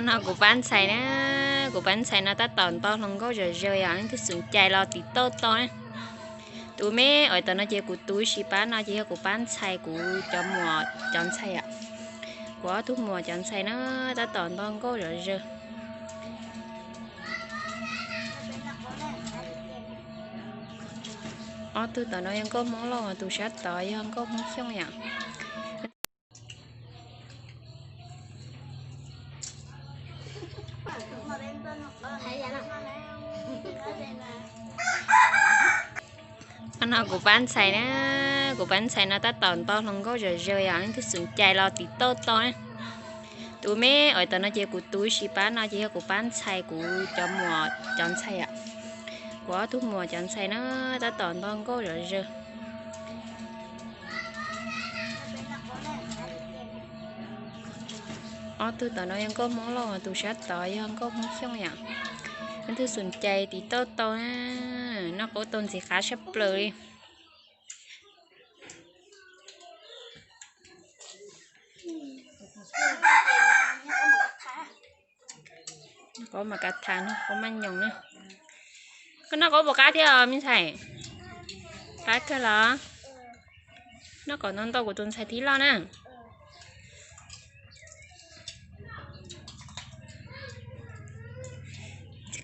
No kuv pab ntxhais na, kuv pab ntxhais no tab tom nto hluas nkauj zom zaws yom, leej twg xum cai los tiv tauj tau na. Tus me uas tom no ces kuv tus ib sim pab no ces yog kuv pab ntxhais, kuv cov muam cov ntxhais yom. Kuv ob tug muam cov ntxhais na tab tom nto nkauj zom zaws. Ob tug tom no yog nkauj Hmoob Lauj, tus sab tod yog nkauj Hmoob Xyooj yom. No kuv pab ntxhais na, kuv pab ntxhais no tab tom nto hluas nkauj zom zaws yom, leej twg xum cai los tiv tauj tau na. Tus me uas tom no ces kuv tus ib sim pab no ces yog kuv pab ntxhais, kuv cov muam cov ntxhais yom. Kuv ob tug muam cov ntxhais na tab tom nto nkauj zom zaws. Ob tug tom no yog nkauj Hmoob Lauj, tus sab tod yog nkauj Hmoob Xyooj yom. Leej twg xum cai tiv tauj tau na, noj qaub tau ntxiv qab tshaj plaws li. Qaub mas kav thas no, qaub maj nyoos na. Koj noj qaub puas qab thiab os me ntxhais? Qab kawg los? Noj kom ntau ntau kuv tus ntxhais thib loj na.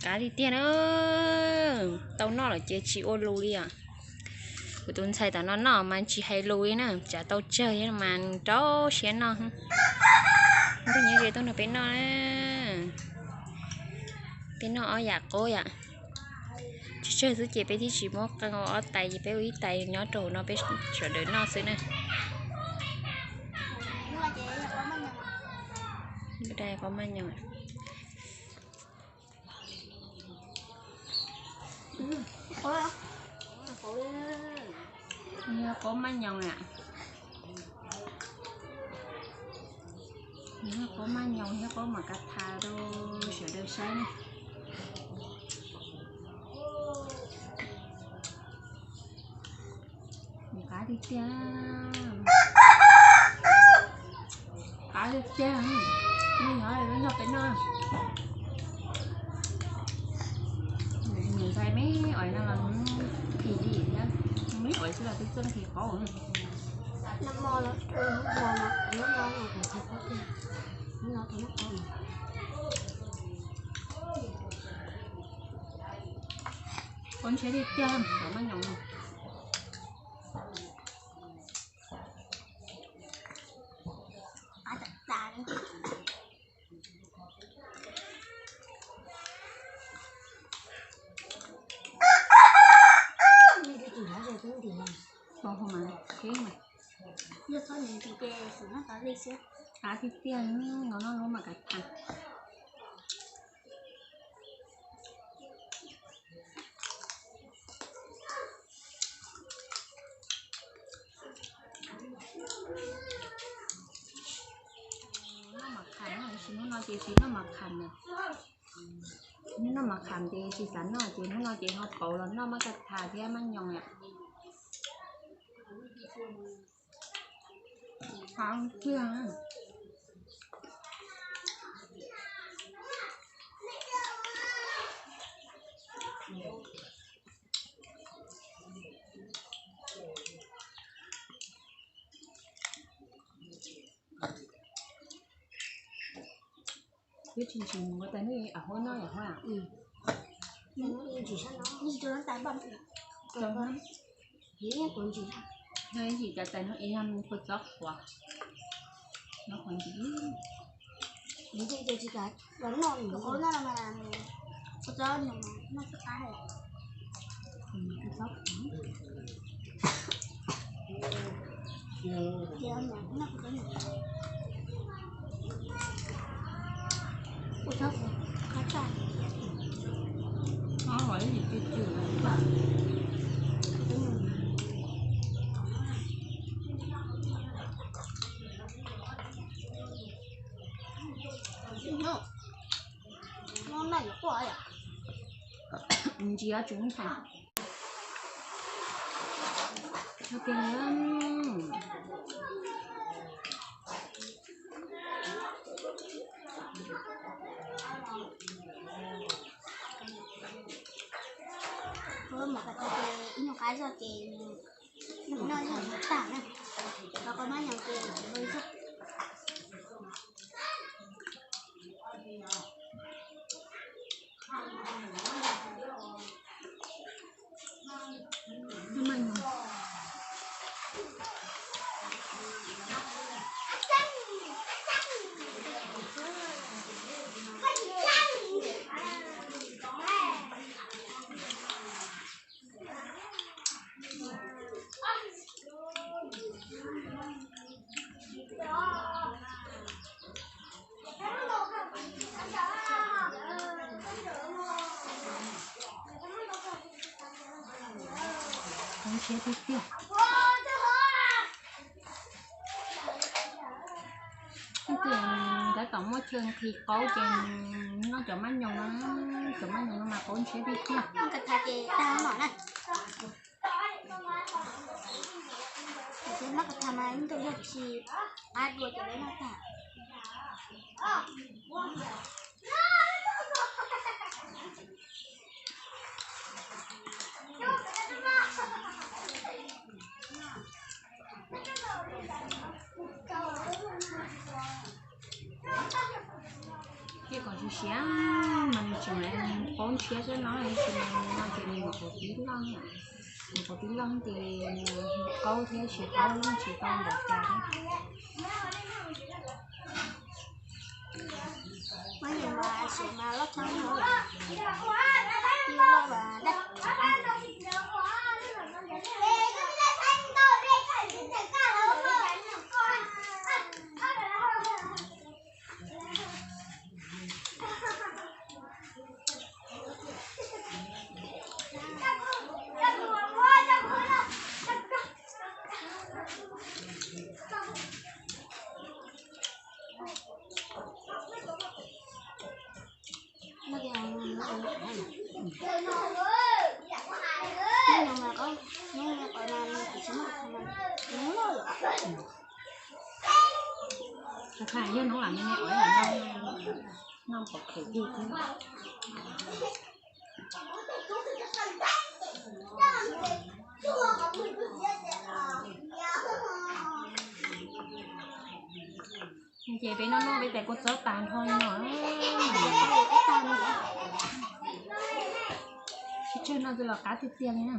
Qab tiag tiag na, tau noj lawm ces tsis ua lus li os. Kuv tus ntxhais tom no noj mas tsis hais lus li na, tsam tau tsawg thiab mas rau siab noj. Ntuj nyob ze tuaj nrog peb noj na. Peb noj ob yam qaub yom. Tsawg tsawg xwb ces peb thiaj tsis muab qee ua ob tais, ces peb ua ib tais nyob rau hauv no peb sawv daws noj xwb na. Qaub maj nyoos. Yog qaub maj nyoos na. Yog qaub maj nyoos, yog qaub mas kav thas rau sawv daws saib na. Qab tiag tiag. Qab tiag tiag. Nyob noj peb noj. Nws ntxhais me uas no los kim li thiab, me uas xwb los twb txeej kis qaub. Qaub ntshiab tiag tiag, qaub maj nyoos. Qab tiag tiag, no noj lub mas kav thas. Noj mas kham, hnub no ces tsis noj mas kham na. Hnub noj mas kham ces tsis xav noj ces hnub no ces ho pauv los noj maj kaj thas thiab maj nyoos yom. Qab tiag. Twb tsis ntsis mus ua tais no, a, hauv no yom, hauv a. Yog ib yim cov tais no es yog kua txob qhuav, no qhuav ntsis. Ntsis ob tsum ntxhais. Ok. Qab zog ces noj yog noj tag na, ho qhov mab nyoos ces tsis muaj zog. Qoob siab tiag tiag. Leej twg tab tom muaj chaw nqhis qaub ces noj cov mab nyoos no, cov mab nyoos no mas qoob siab tiag tiag. Mab ka tha mas ib ntu yog tsis qab dua ces lawv noj tag. Ces kom siav siav mas nws tseem qoob siab xwb no, tab sis mas no ces nws nyuam qhuav pib loj, nyuam qhuav pib loj ces qaub thiab tsis qaub los tsis tau npaum cas thiab. Yog hnub lam me me ua noj pom khev dig thiab. Ces peb noj noj peb tais kua txob tas nrho no. Tsis tsawg no twb los qab tiag tiag li na.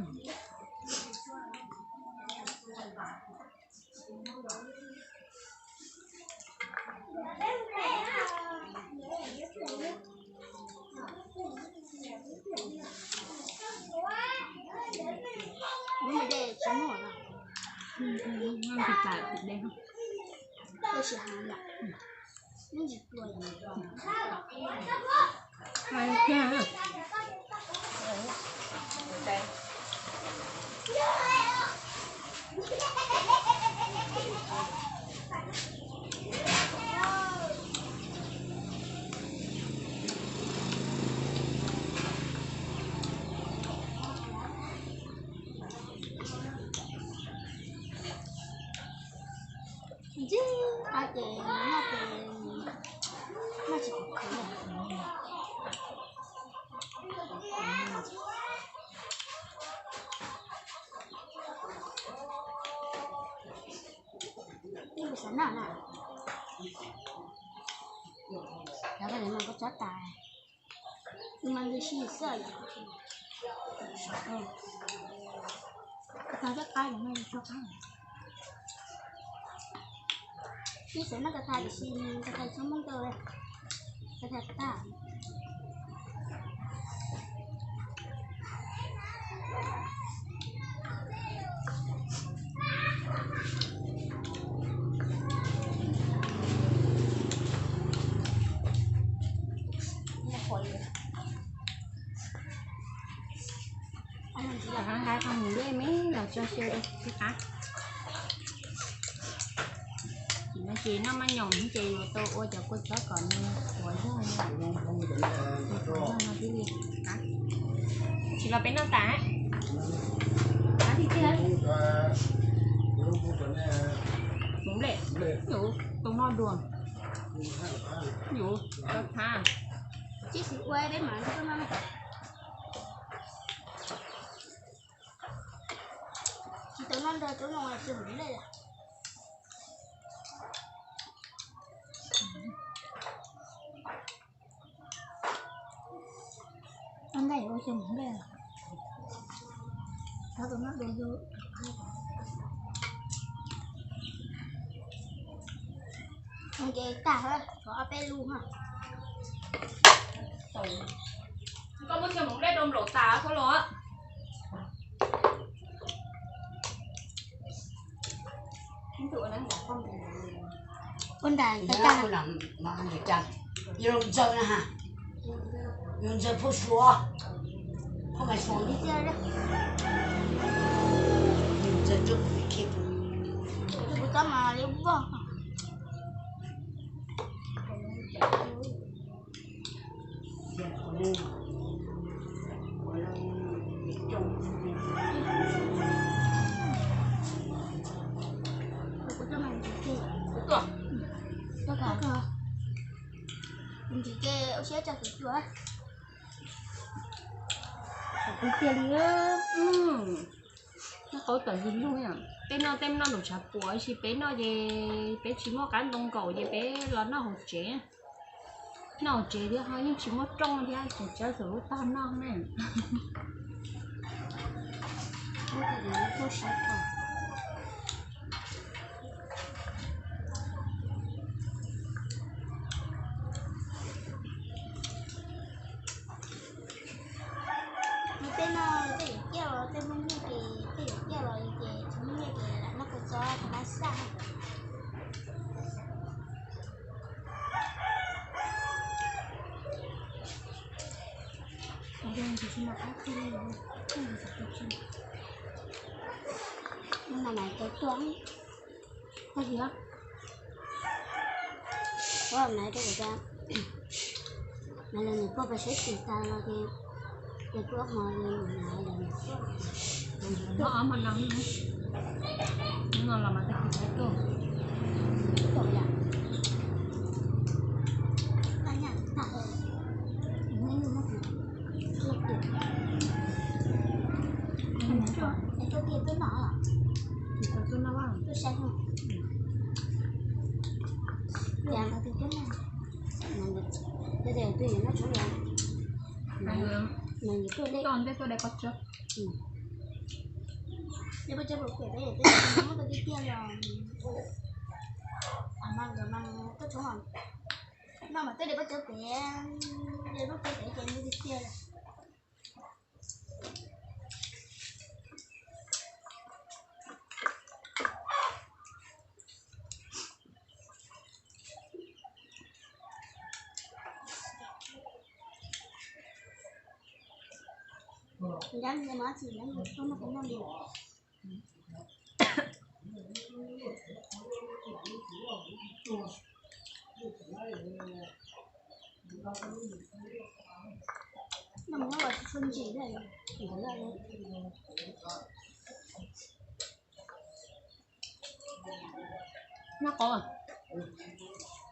Ntsib qab ces noj ces noj tsis pom khev. Ib lus xav noj na. Cov no mas koj tsob tas, mas li sij xwb yom. Koj tag thiab qab no tso qab. Ib xav noj koj tag tiam sis koj tag tsis muaj ntau, koj tag tag. Nqa qhov mus nplej me los tso xyaw rau thiab qab. Tam sim no ces noj mab nyoos ces yuav tau ua cov kua txob kom nws qhuav zog, qhuav zog no thiaj li qab. Tam sim los peb noj tas. Qab tiag tiag. Mus nplej, yuav tau noj dua. Yuav tau thab. Tsis xis ua peb mam li noj. Nrog cov no tsis hum nplej. Noj ntej ua tsis hum nplej. Thov tus no dua yus. Ces tag, tshuav ob peb lub. Koj muab xyaw hmoov dej rau nplaum tas koj los. Ua nram, ntawm cas, yus ntxawg na ha, yus ntxawg phauj Suav, phauj Maiv Suav, yus ntxawg tso kuv khi kuv txob mas li vog. Ntxiv ces ua siab tso kuv cua. Kuv cia li. Noj qab tam zus lug. Tej noj tej noj nraum tshav puam, tab sis peb noj ces peb tsis muaj qab ntoo nkaum ces peb los noj hauv tsev. Noj hauv tsev thiab ho yeej tsis muaj rooj thiab, tseem tsawb xum lub tog noj ne. Nws tej no tej yuav ciaj los tej Hmoob nyiaj ces tej yuav ciaj los li ces tsis muaj nyiaj ces lam noj kua txob tau pab xaj. Ua mas nws tuaj pab saib tim tas los ces, ces tuaj hmo li nws los. Ob hmo no, hnub no los mas tag kis peb tuaj. Tuaj tias tuaj noj, tuaj saib. Tias, tias twg yuav noj tshoob los, mas tuaj deb, tuaj deb pob tsawb. Deb pob tsawb puas phem peb muab tau tiag tiag los, mas tuaj tshoob, noj mas tuaj deb pob tsawb pem, deb pob tsawb pem ces muab tiag tiag. Noj qab,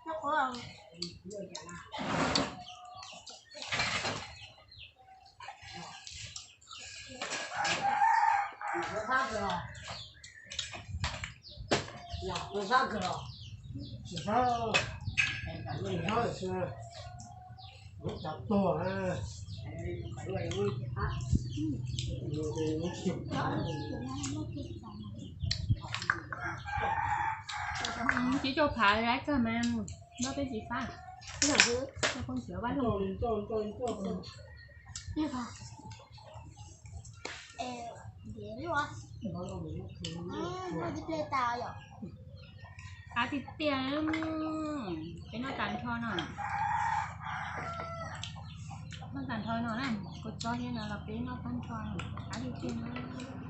noj qab. Tsis tau phav laib kawg mas, noj peb tsis fab. Phooj ywg vaj loog. Qab tiag tiag, peb noj tag nrho no. Noj tag nrho no na, kua txob thiab no los peb noj tag nrho no, qab tiag tiag no.